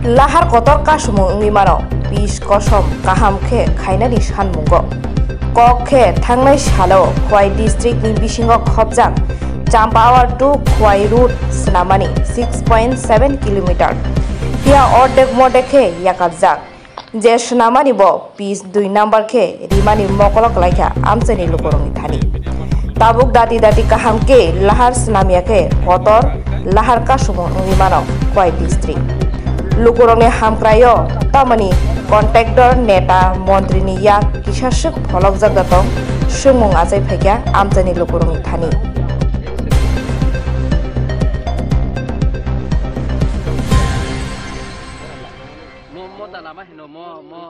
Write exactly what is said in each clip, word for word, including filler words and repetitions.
Lahar kotor kasumung wngwi mano, pis kosom kaham khe khainani sanmungo. Kok khe thangnai salo Khwai district ni bisingo khopjak Champawar to Khwai route swnamani six point seven kilometer. Phiya ordek modek khe yakarjak. Je swnamani bo pis dui number khe rimani mokolo kwlaikha amchaini lukurokni thani. Tabuk dati dati kaham khe lahar swnamya khe kotor lahar kasumung wngwi mano Khwai district. Lukurokni hamkraio tamoni contractor, neta, montrini yak kisa swk pholokjak da tong swngmung achai phaikha amchaini lukurokni thani. Mo, mo da lama hino, mo, mo,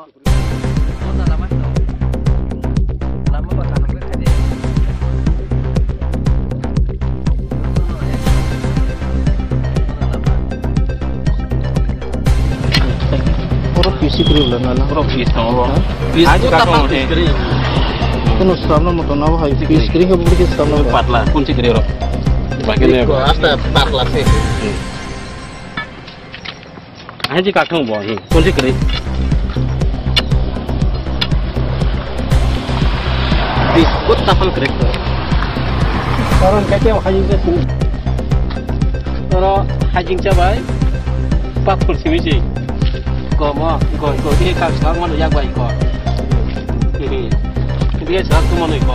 mo da lama hino. Lama ba kaham khe khaide. Puro pisi kiri ulan na. Puro pisi tong ro. Ha? Pisi aji ka tong he. Kono sramna moto na hai pisi kiri ke bukri sramna. Patla, kunchi kiri ro. Bagi ne. Asta patla se. Hai ji kathang bo hi, kunchi kri. Biskut tapal kri. Koron kete hajing se sini. Oro hajing chabai. Pak pul simi ji. Ko mo, ko, ko, ini kak sak mo yak bai ko. Ini kak tu mo ko.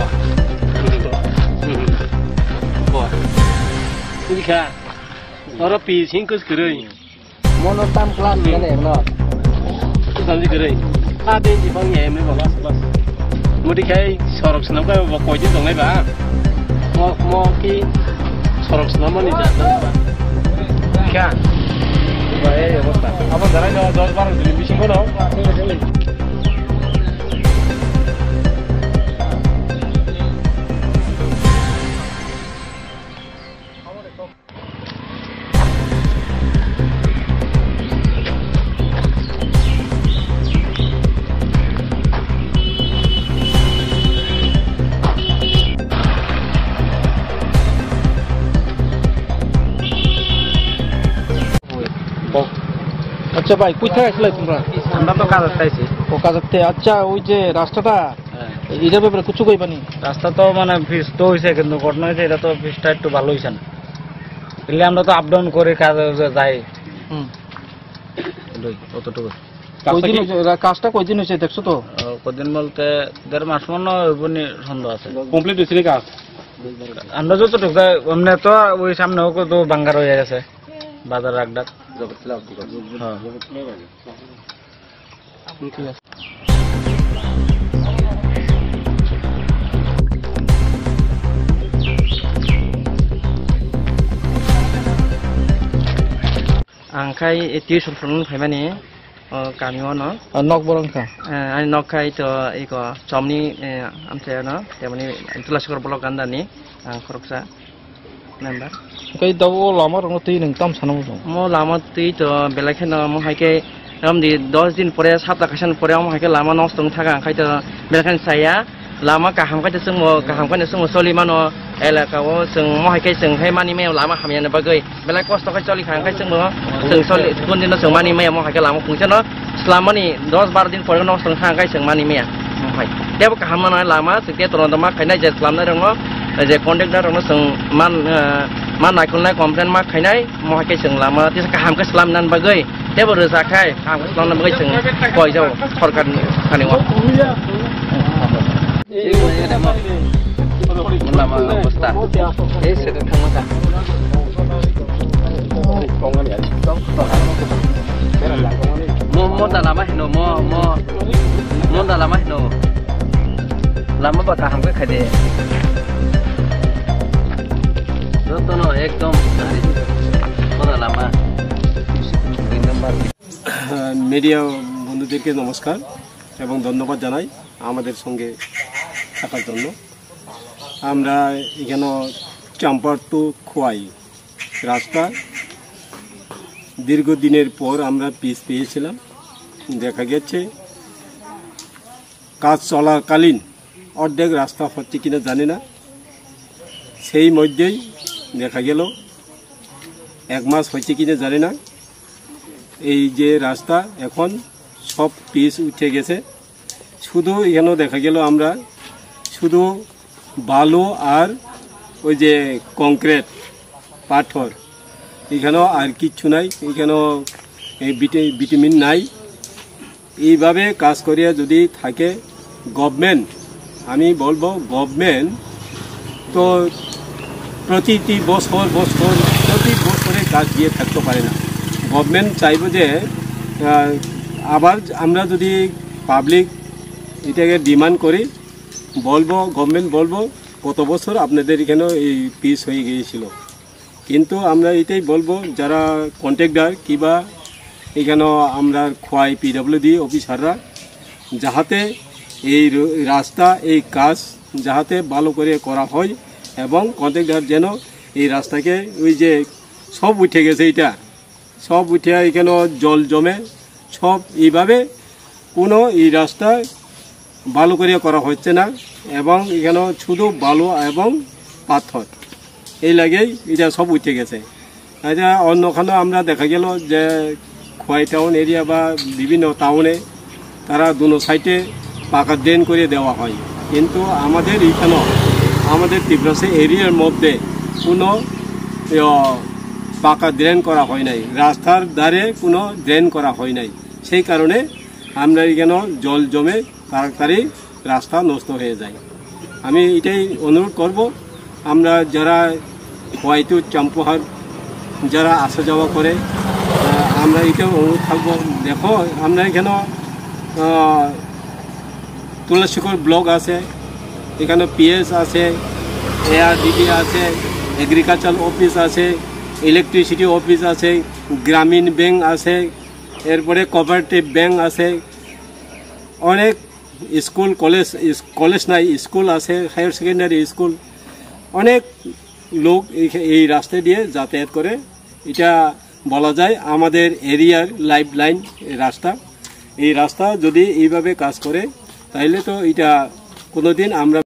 Ko. Ini kak. Oro pi sing kus kri. Mono tam class gale no. Samji gere. Ka de ji bang ye me bas bas. Modi khai sorok swnam ka ba koi din tongnai ba. Mo mo ki sorok swnam mani ja. Kya? Ba e obostha. Abo darai no dos baro din bisingo no. আচ্ছা ভাই, কোথায় আসলে তোমরা? আমরা তো কাজের চাইছি। ও, কাজের থেকে। আচ্ছা, ওই যে রাস্তাটা, হ্যাঁ। এটার ব্যাপারে কিছু কইবানি? রাস্তা তো মানে পিচ তো হইছে, কিন্তু ঘটনা হইছে, এটা তো পিচটা একটু ভালো হইছে না। তাহলে আমরা তো আপ ডাউন করে কাজে যাই। হুম। এটাই, অতটুকু। কয়দিন হইছে, এরা কাজটা কয়দিন হইছে দেখছো তো? আহ, কয়দিন বলতে দেড় মাস মনে হয় হইব নি সন্দেহ আছে। কমপ্লিট হইছে নি কাজ? আমরা যতটুকু যাই, এমনি তো ওই সামনে তো বাঙ্গার হয়ে গেছে, বাজার রাখডাক। হ্যাঁ। ঠিক আছে। Ang khai, eh, tuition phunukna phaimani, o, kami o no. Ah, nok borok wngkha? Eh, ani nok khai to iko Chomni, eh, amchai o no, temani Tulasukor block under ni, ang khoroksa member. Khai da o lama rok no twi nwng tam sana muchung? Mo lama twi to belai kheno mo hai khe, romdi dos din pore, sapta kaisa ni pore omo hai khe lama nosto wng thaka, ang khai to belai kheno saya. Lama kaham khe chwngbo, kaham khe chwngbo choli mano, elaka o chwng mo hai khe chwng hai mani maya lama hamya ni bagwi belai kosto khe choli kha, hwnkhe chwngbo chwng choli kun dino chwng mani maya mo hai khe lama phungsa no slamani dos bar din pore no chwng kha, hwnkhe chwng mani maya mo hai. Tebo kaham mano lama chwng ke toron ma khainai je slamnai rok no, je contractor rok no chwng man, eh, man naikolnai complain ma khainai mo hai khe chwng lama tisa kaham khe slam nan bagwi. Tebo rwchak khai, ang swnamna bagwi chwng koi jao sorkar ni thani o. Lama obostha. Ei se thangma ta. Mo, mo da lama hino, mo, mo, mo da lama hino. Lama ba kaham khe khaide. Jotono ekdom mo da lama. Media বন্ধুদেরকে নমস্কার এবং ধন্যবাদ জানাই আমাদের সঙ্গে থাকার জন্য। আমরা এখানে চাম্পার টু খোয়াই রাস্তা দীর্ঘদিনের পর আমরা পিচ পেয়েছিলাম। দেখা গেছে কাজ চলাকালীন অর্ধেক রাস্তা হচ্ছে কিনা জানি না, সেই মধ্যেই দেখা গেল এক মাস হয়েছে কিনা জানি না, এই যে রাস্তা, এখন সব পিচ উঠে গেছে। শুধু এখানেও দেখা গেল আমরা শুধু বালু আর ওই যে কংক্রিট, পাথর, এখানেও আর কিচ্ছু নাই। এখানেও এই ভিটা-, ভিটামিন নাই। এইভাবে কাজ করিয়া যদি থাকে গভর্নমেন্ট, আমি বলবো গভর্নমেন্ট তো প্রতিটি বছর বছর, প্রতি বছরে কাজ দিয়ে থাকতে পারে না। গভর্নমেন্ট চাইবো যে, আহ, আবার আমরা যদি পাবলিক এটাকে ডিমান্ড করি, বলবো, গভর্নমেন্ট বলবো, "কত বছর আপনাদের এখানে এই পিচ হয়ে গিয়েছিল?" কিন্তু আমরা এটাই বলবো, যারা কন্ট্রাক্টর কিবা এখানে আমরা খোয়াই পিডব্লিউডি অফিসাররা, যাহাতে এই র-, রাস্তা, এই কাজ যাহাতে ভালো করে করা হয় এবং কন্ট্রাক্টর যেন এই রাস্তাকে, ওই যে সব উঠে গেছে, এটা সব উঠে এখানে জল জমে, সব এইভাবে কোনো এই রাস্তা ভালো করে করা হচ্ছে না এবং এখানে শুধু বালু এবং পাথর, এই লাগেই এটা সব উঠে গেছে। এটা অন্যখানে আমরা দেখা গেল যে খোয়াই টাউন এরিয়া বা বিভিন্ন টাউনে তারা দুনো সাইডে পাকা ড্রেন করে দেওয়া হয়, কিন্তু আমাদের এখানে, আমাদের তিপ্রাসা এরিয়ার মধ্যে কোনো, ইয়ো, পাকা ড্রেন করা হয় নাই, রাস্তার ধারে কোনো ড্রেন করা হয় নাই। সেই কারণে আমরা এখানে জল জমে তাড়াতাড়ি রাস্তা নষ্ট হয়ে যায়। আমি এটাই অনুরোধ করব, আমরা যারা হয়তো চাম্পাহাট যারা আসা যাওয়া করে, আহ, আমরা এটাও অনুরোধ থাকবো। দেখো, আমরা এখানে, আহ, তুলসীগড় ব্লক আছে, এখানে পিএস আছে, এআরডিডি আছে, এগ্রিকালচার অফিস আছে, ইলেকট্রিসিটি অফিস আছে, গ্রামীণ ব্যাংক আছে, এরপরে কোঅপারেটিভ ব্যাংক আছে, অনেক স্কুল, কলেজ, ইস-, কলেজ নাই, স্কুল আছে, হায়ার সেকেন্ডারি স্কুল, অনেক লোক এই, এই রাস্তা দিয়ে যাতায়াত করে। এটা বলা যায় আমাদের এরিয়ার লাইফলাইন রাস্তা। এই রাস্তা যদি এইভাবে কাজ করে, তাহলে তো এটা কোনোদিন আমরা